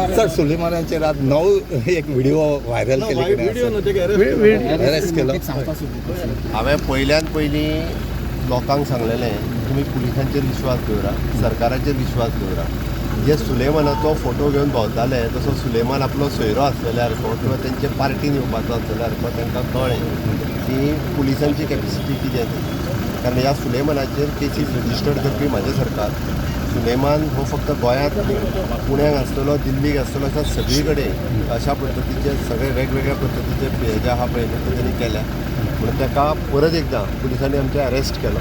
Sir, सुलेमानाचेर आज नवो एक व्हिडिओ व्हायरल केले. व्हिडिओ न्हू, तेका arrest. अरेस्ट केलो. हांवें पयल्यान पयलीं लोकांक सांगलेलें, तुमी पुलिसांचेर विश्वास दवरा, सरकाराचेर विश्वास दवरा. जे सुलेमानाचो फोटो घेवन भोंवताले, तसो सुलेमान आपलो सोयरो आसलेल्या सारको किंवा तेंचे पार्टीन येवपाचो आसलेल्या सारको, तांकां कळ्ळें की पुलिसांची कॅपेसिटी कितें ती. कारण ह्या सुलेमानाचेर केसीस रजिस्टर्ड करपी म्हाजें सरकार. सुलेमान हो फक्त गोंयांत न्ही, पुण्याक आसतलो, दिल्लीक आसतलो, अशा सगळी कडेन अशा पद्दतीचे सगळे वेगवेगळ्या पद्दतीचे हे जे आहा पळय न्हू, ते तेणी केल्या. म्हणून ताका परत एकदां पुलिसांनी आमच्या अरेस्ट केलो.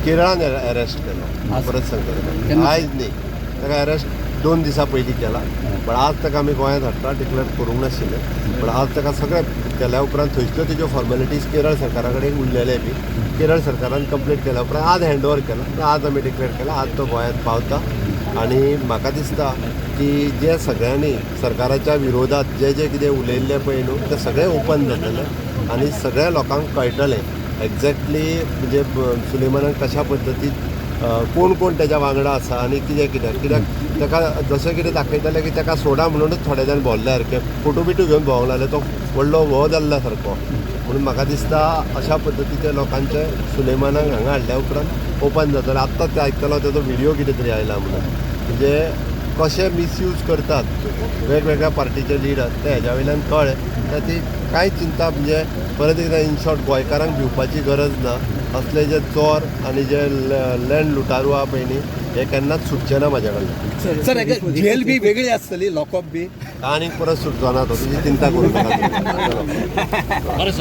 केरळान अरेस्ट केलो. परत सांगता तुका, आयज न्ही, ताका अरेस्ट 2 दिसां पयलीं केला, पण आज ताका आमी गोंयांत हाडटा. डिक्लेअर करूंक नाशिल्लें, पण आज ताका सगळें केल्या उपरांत थंयसल्यो तेज्यो फॉर्मेलिटीज केरळ सरकारा कडेन उरलेले बी केरळ सरकारान कंप्लीट केल्या उपरांत आज हँड ओवर केला. आज आमी डिक्लेअर केला, आज तो गोंयांत पावता. आनी म्हाका दिसता की जे सगळ्यांनी सरकाराच्या विरोधात जे जे कितें उलयल्लें पळय न्हू, तें सगळें ओपन जातलें आनी सगळ्या लोकांक कळटलें एक्झॅक्टली म्हणजे सुलेमानाक कशा पद्दतीन कोण कोण तेज्या वांगडा आसा आनी कितें कित्याक कित्याक ताका जशें कितें दाखयतालें की ताका सोडा म्हणूनच थोडे जाण भोंवले सारके, फोटो बिटो घेवन भोंवंक लागले, तो व्हडलो हो जाल्ला सारको. म्हणून म्हाका दिसता अशा पद्दतीचे लोकांचे सुलेमानाक हांगा हाडल्या उपरांत ओपन जातलें. आत्तां ते आयकतलो तेजो व्हिडियो कितें तरी आयला म्हणून, म्हणजे कशे मिसयूज करतात वेगवेगळ्या पार्टीचे लिडर ते हेज्या वयल्यान कळ्ळें. तर ती कांय चिंता, म्हणजे परत एकदां इन शॉर्ट, गोंयकारांक भिवपाची गरज ना. असले जे चोर आनी जे लँड लुटारू आहा पळय न्ही, हे केन्नाच सुटचे ना म्हाज्या कडल्यान. सर, हेका जेल बी वेगळी आसतली, लॉकअप बी? आनीक परत सुटचो ना तो, तुजी चिंता करूं नाका. चलो.